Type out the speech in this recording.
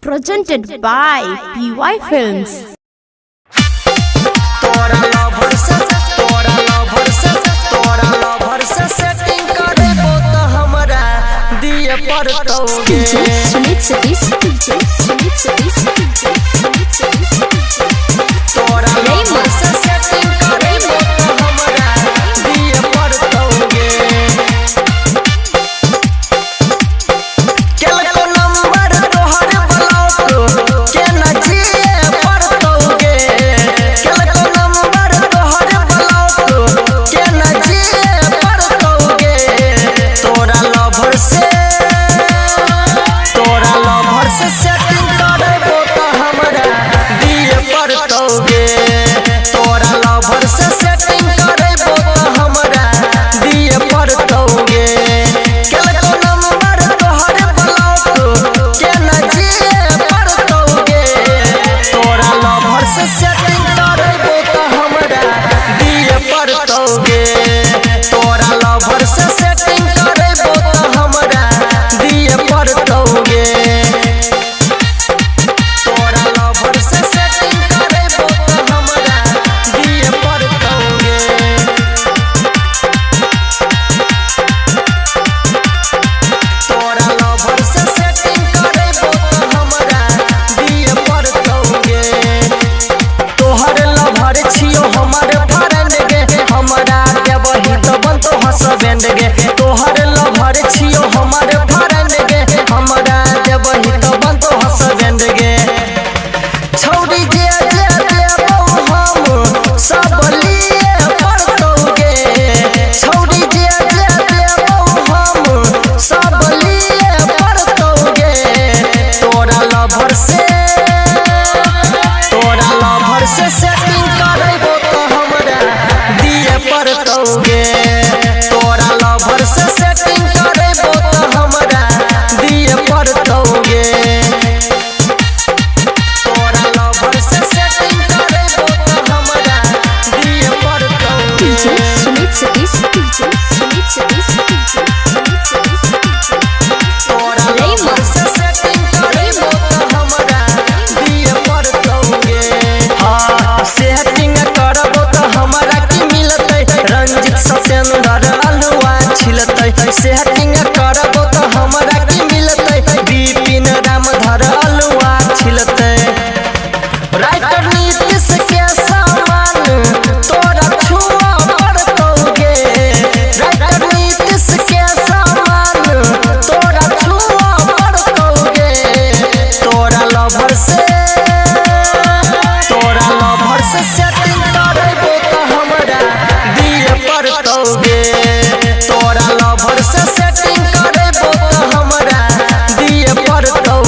Presented by PY Films. तोरा lover से, तोरा lover से, तोरा लवर से सेटिंग करेबो त हमरा दिए पड़तौगे। DJ Sumit Satish, DJ Sumit Satish, DJ Sumit Satish, DJ तोरा लवर से सेटिंग करेबो त हमरा दिए पड़तौगे। केलको नंबर तोहर ब्लॉक के न जिए पड़तौगे। केलको नंबर तोहर ब्लॉक के न जिए पड़तौगे। तोरा लवर से, तोरा लवर से सेटिंग करेबो त हमरा दिए पड़तौगे। तोरा लवर से सेटिंग करेबो त हमरा दिए पड़तौगे। केलको नंबर तोहर ब्लॉक के न जिए पड़तौगे। तोरा लवर से सेटिंग करेबो त हमरा दिए पड़तौगे। तोरा लवर से सेटिंग करेबो त हमरा दिए पड़तौगे। तोरा लवर से सेटिंग करेबो त हमरा दिए पड़तौगे। तोरा लवर से सेटिंग करेबो त हमरा दिए पड़तौगे। तोहर लवर छियो हमर फ्रेंड गे, हमरा देबही त बनतो हसबैंड गे। तोहर लवर छियो हमर फ्रेंड गे, हमरा देबही त बनतो हसबैंड गे। छौड़ी जे जे देबौ हम सब लिए पड़तौगे। छौड़ी जे जे देबौ हम सब लिए पड़तौगे। तोरा लवर से, तोरा लवर से सेटिंग करेबो त हमरा दिए पड़तौगे। तोरा लवर से सेटिंग करेबो त हमरा दिए पड़तौगे। तोरा लवर से सेटिंग करेबो त हमरा दिए पड़तौगे। DJ Sumit Satish, DJ Sumit Satish, DJ Sumit Satish, DJ तोरा लवर से सेटिंग करेबो त हमरा दिए पड़तौगे। हाँ, सेटिंग करबो त हमरा की मिलतै? रंजित सत्येंद्र अलुआ छिलतै। सेटिंग करबो त हमरा की मिलतै? विपिन रामधर अलुआ छिलतै। राइटर नीतीश के सामान तोरा छुआ पड़तौगे। राइटर नीतीश के सामान तोरा छुआ पड़तौगे। तोरा लवर से, तोरा लवर से सेटिंग करेबो त हमरा दिए पड़तौगे। तोरा लवर से सेटिंग करेबो त हमरा दिए पड़तौगे।